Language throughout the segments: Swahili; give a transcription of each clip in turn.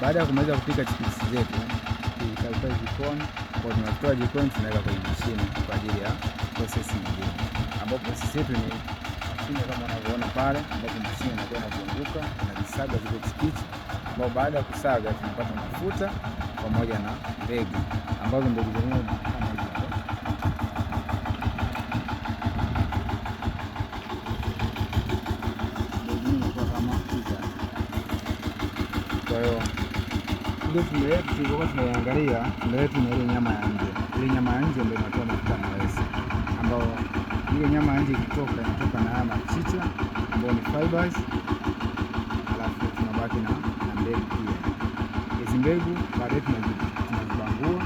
Baada ya kumaliza kupika chikichi zetu tukaweka jikoni, kwa tunatoa jikoni tunaweka kwenye mashine kwa ajili ya process nyingine, ambapo process yetu ni mashine kama unavyoona pale, ambapo mashine inakuwa inazunguka inazisaga zile chikichi, ambapo baada ya kusaga tunapata mafuta pamoja na mbegu, ambazo mbegu zenyewe kama hizo. Mbegu inakuwa kama hizo. Kwa hiyo ile tunda yetu tulivyokuwa tunaiangalia, tunda yetu ni ile nyama ya nje. Ile nyama ya nje ndio inatoa mafuta mawese, ambao ile nyama ya nje ikitoka inatoka na haya machicha ambayo ni fibers, alafu tunabaki na mbegu pia. Hizi mbegu baadaye tunazibangua,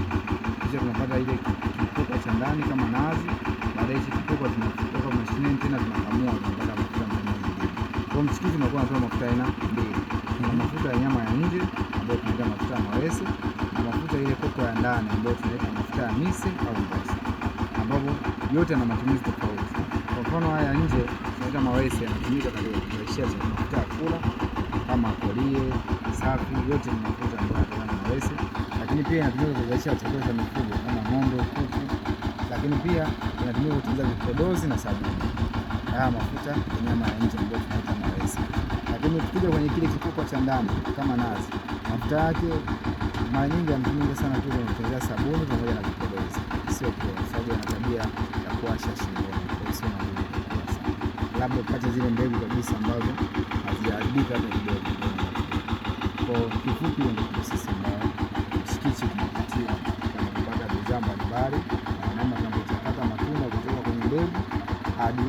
kisha tunapata ile kipokwa cha ndani kama nazi. Baadaye hichi kipokwa tunatoka mashineni tena tunakamua, tunapata mafuta mengine. Kwa mchikichi unakuwa unatoa mafuta aina mbili. Kuna mafuta ya nyama ya nje ambayo tunaita mafuta ya mawese na mafuta ile koko ya ndani ambayo tunaita mafuta ya mise au mbosa, ambapo yote yana matumizi tofauti. Kwa mfano haya ya nje tunaita mawese yanatumika katika kuzalishia mafuta ya kula kama kolie, safi, yote ni mafuta ambayo yanatokana na mawese, lakini pia inatumika kuzalisha chakula cha mifugo kama ng'ombe, kuku, lakini pia inatumika kutengeneza vipodozi na sabuni. Haya mafuta ya nyama ya nje ambayo tunaita mawese. Lakini tukija kwenye kile kipokwa cha ndani kama nazi, mafuta yake mara nyingi yanatumika sana tu kwenye kutengeneza sabuni pamoja na vipodozi, sio kwa sababu yana tabia ya kuwasha shingoni, kwa hiyo sio mazuri kukula sana, labda upate zile mbegu kabisa ambazo hazijaharibika hata kidogo. Kwa kifupi, hiyo ndio process ambayo mchikichi tunapitia kwenye kupata bidhaa mbalimbali na namna tunavyochakata matunda kutoka kwenye mbegu hadi